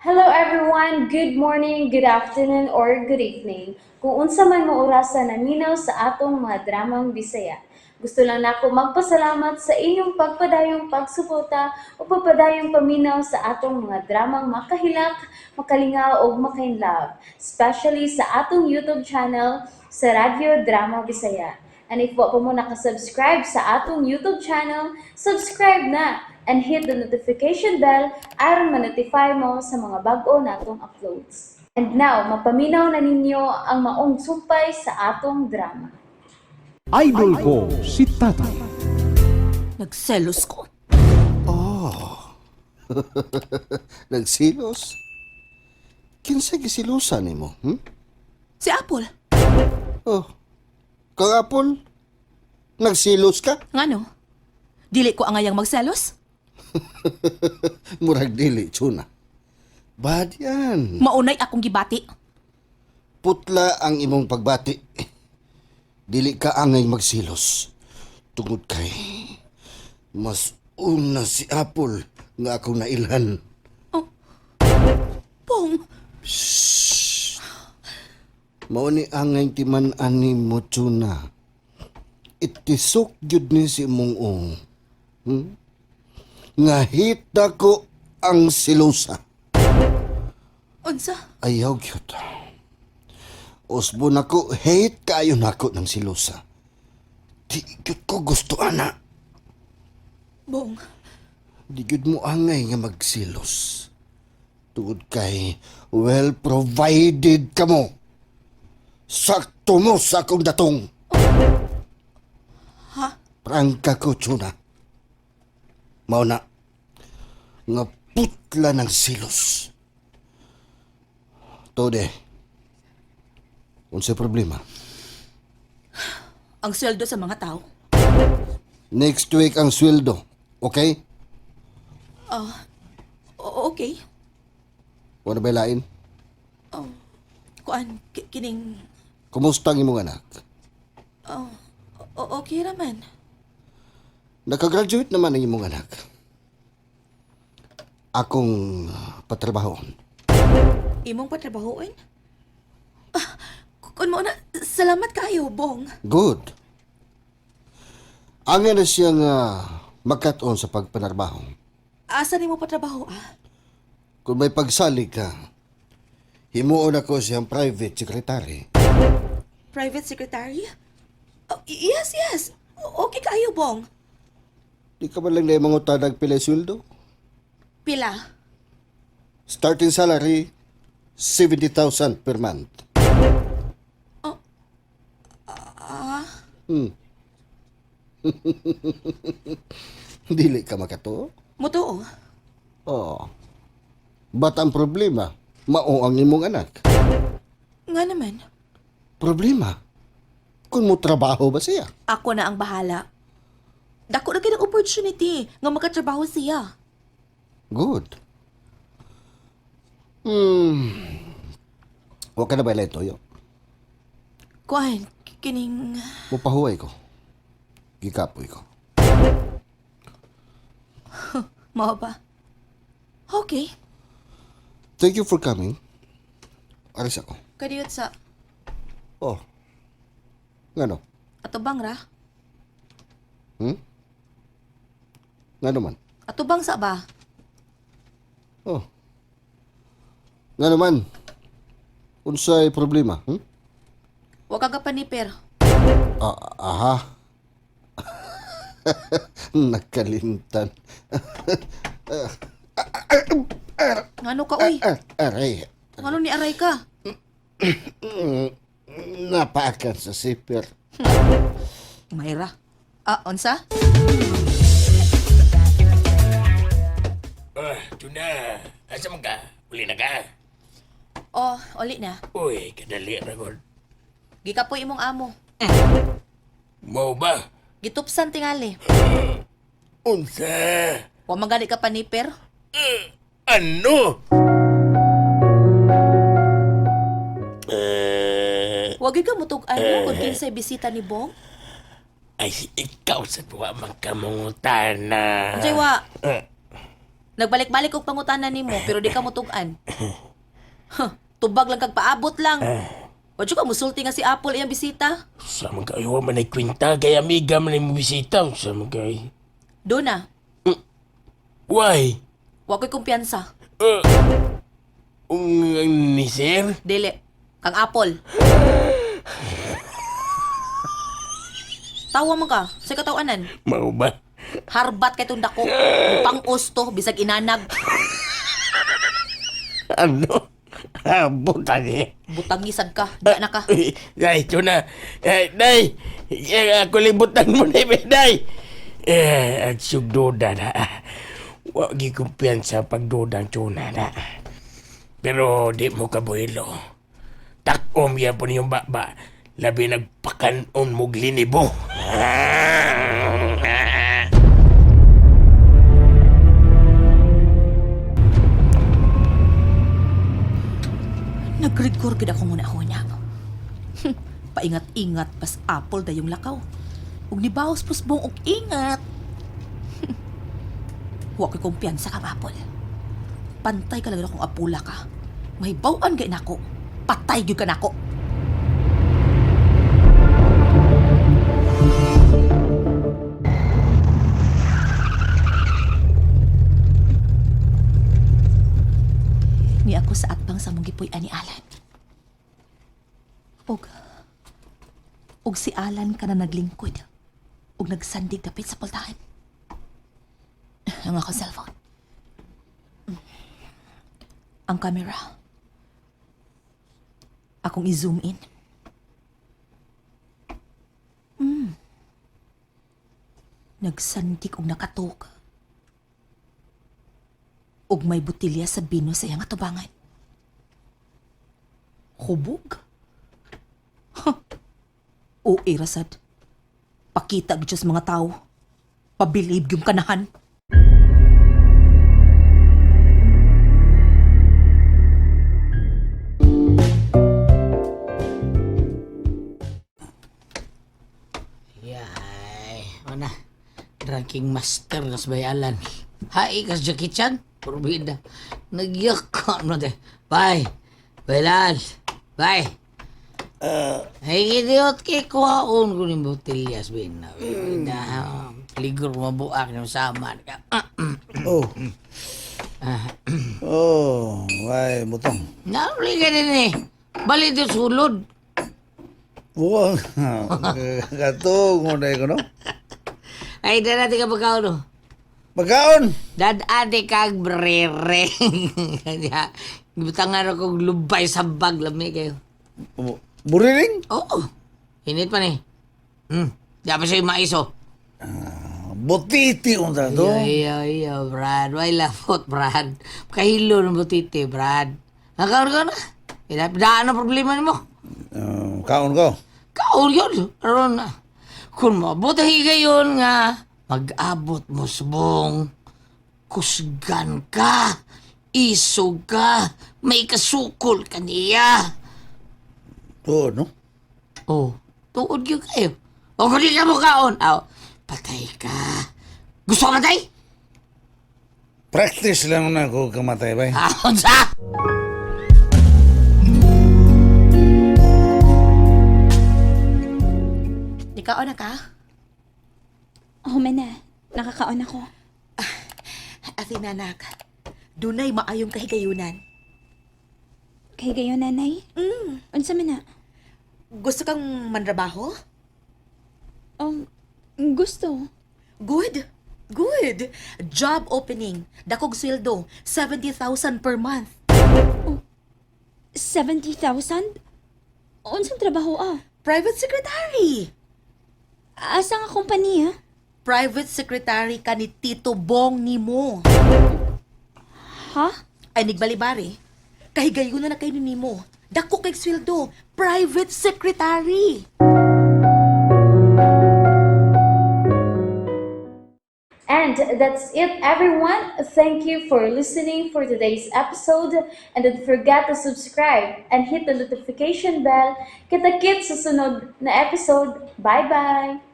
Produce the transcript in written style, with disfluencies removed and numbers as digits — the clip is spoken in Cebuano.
Hello everyone! Good morning, good afternoon, or good evening. Kung unsa man mo orasa naminaw sa atong mga dramang Bisaya. Gusto lang nako magpasalamat sa inyong pagpadayong pagsuporta o pagpadayong paminaw sa atong mga dramang makahilak, makalingaw ug makainlove, especially sa atong YouTube channel sa Radyo Drama Bisaya. And if wa pa mo nakasubscribe sa atong YouTube channel, subscribe na and hit the notification bell aron ma-notify mo sa mga bag-o natong uploads. And now, mapaminaw na ninyo ang maong sumpay sa atong drama. Idol ko si Tatay. Nagselos ko. Nagsilos? Kinsa gisilusan nimo? Si Apple. Oh. Kang Apple? Nagsilos ka? Ngano? Dili ko angayang magselos? Murag dili, Chuna. Bad yan. Maunay akong gibati. Putla ang imong pagbati. Dili ka angay magsilos. Tungod kay mas una si Apple nga akong nailhan. Pong, Mao ni angay timan-an nimo, Chuna. Itisok gyud ni si imong ong. Nga hita ko ang silosa. Unsa? Ayaw gyud. Usbo nako, hate kaayo nako ng silosa. Di gyud ko gusto ana. Bong, Di gyud mo angay nga magsilos. Tungod kay well provided ka mo. Sakto mo sa akong datong. Ha? Prangka ko, Chuna. Mao na, nga putla ng silos. Tode, unsay problema? Ang sweldo sa mga tao. Next week ang sweldo, okay? Okay. Wala ba lain? Kuan, kining. Kumusta ang imong anak? Okay raman. Nakagraduate naman ang imong anak. Akong patrabahoon. Imong patrabahoin? Ah, kun mo na, salamat kayo, Bong. Good. Ang na siyang magkat-on sa pagpanarbaho. Asa nimo patrabaho, ah? Kung may pagsalig ka, himuon ako siyang private secretary. Private secretary? Oh, yes. Okay kayo, Bong. Di ka man lang na mangutanag pila sweldo? Pila? Starting salary, 70,000 per month. Oh. Ah. Dili ka makatuo? Mutuo? Oo. Ba't ang problema? Mao ang imong anak. Nga naman. Problema? Kung mo trabaho ba siya? Ako na ang bahala. Dako na kay ng opportunity nga makatrabaho siya. Good. Huwag ka na ba toyo? Kuan, kining. Mupahuway ko. Gikapoy ko. Mao ba? Okay. Thank you for coming. Aris ako. Kadiyot sa. Oh. Ngano? Atubang ra? Ngano man? Atubang sa ba? Oh. Ngano man? Unsay problema? Wa ka paniper. Ah, aha. Nakalimtan. Ngano ka oy? Ah, aray. Ngano ni aray ka? Napaakan sa zipper. Mayra. Ah, unsa? Ah, Tuna. Asa man ka? Uli na ka? Oh, uli na. Uy, kadali ra gud. Gikapoy imong amo. Mao ba? Gitupsan tingali. Unsa? Wa man gani ka paniper. Ano? Eh, Wa gyud ka mutug-an mo kung kinsay bisita ni Bong. Ay, ikaw sa tuwa magkamungutana. Unsay wa? Nagbalik-balik og pangutana nimo pero di ka motug-an. Huh, tubag lang kag paabot lang. Wa jud ka musulti nga si Apple iyang bisita. Sa man kayo, wa man ay kwinta kay amiga man ay bisita. Sa man kay. Duna, Why? wa ko'y kumpiyansa. Ni sir? Dili, kang Apple. Tawa man ka, sa katawanan. Mao ba? Harbat kay tong dako. Pang-usto, bisag inanag. Ano? Buta niya. Butangisad ka, di na ka. Day, Chuna. Eh, day! Eh, ako libutan mo na, eh, day! Eh, at sugduda na. Wa gi kumpiyansa pagduda ang Chuna na. Pero di mo kabuhilo. Takom yan po niyong baba. Labi nagpakanon mo glinibo. Nagrigor gid ako muna ako niya. Paingat-ingat pas Apple dayong lakaw. Ug nibaos pusbong og ingat. Wa ko'y kumpiyansa kang Apple. Pantay ka lang akong apula ka. May bawan gay nako. Patay gyud ka nako. Ni ako sa atbang sa mong gipuy-an ni Alan. Og og si Alan ka na naglingkod og nagsandig dapit sa pultahan. Ang akong cellphone. Ang camera. Akong i-zoom in. Nagsandig og nakatok. Og may botelya sa bino sa iyang atubangan. Hubog? Huh. O rasad. Pakita gyud siya sa mga tao. Pabilib yung kanahan. Yay, ana. Ranking master nas bayalan. Hai kas Jackie Chan, purbida. Nagyak no de. Bye. Bayalan. Bye. Ay, idiot kay kuhaon ko ng botellas, bin. Na, ligro mabuak ng sama. Oh. Oh, ay, butong. Nauli ka din eh. Balik yung sulod. Buwang. Katong mo na ko, no? Ay, dara ka pagkaon, no? Pagkaon! Dad-ate kag brere. Kanya, gibutangan ako og lubay sa bag lami kayo. Buriring? Oo. Init pa ni. Di pa siya mais oh. Butiti unta to. Iyo, iyo, iyo, Brad. Why lafot, Brad? Kahilo ng butiti, Brad. Nakaon ka na. Daan ang problema nimo. Kaon ko. Kaon yun. Aron na. Kung mabuti gayon nga, mag-abot mo subong. Kusgan ka. Isog ka. May kasukol ka niya. Tuod, no? Oh, tuod yun kayo. O kung di ka mo kaon, aw, patay ka. Gusto ka matay? Practice lang na ako kamatay, bay. Aon sa! Nikaon na ka? Oh, na. Nakakaon ako. Athena, anak. Dunay maayong kahigayunan. Kay gayon, nanay? Unsa man na? Gusto kang manrabaho? Gusto. Good. Good. Job opening. Dakog sweldo. 70,000 per month. 70,000? Unsang trabaho ah? Private secretary. Asa nga kompanya? Private secretary ka ni Tito Bong nimo. Ha? Ay nigbalibari. Kahigayon na na kayo nimo. Dako kay sweldo. Private secretary. And that's it, everyone. Thank you for listening for today's episode. And don't forget to subscribe and hit the notification bell. Kita-kits sa sunod na episode. Bye-bye!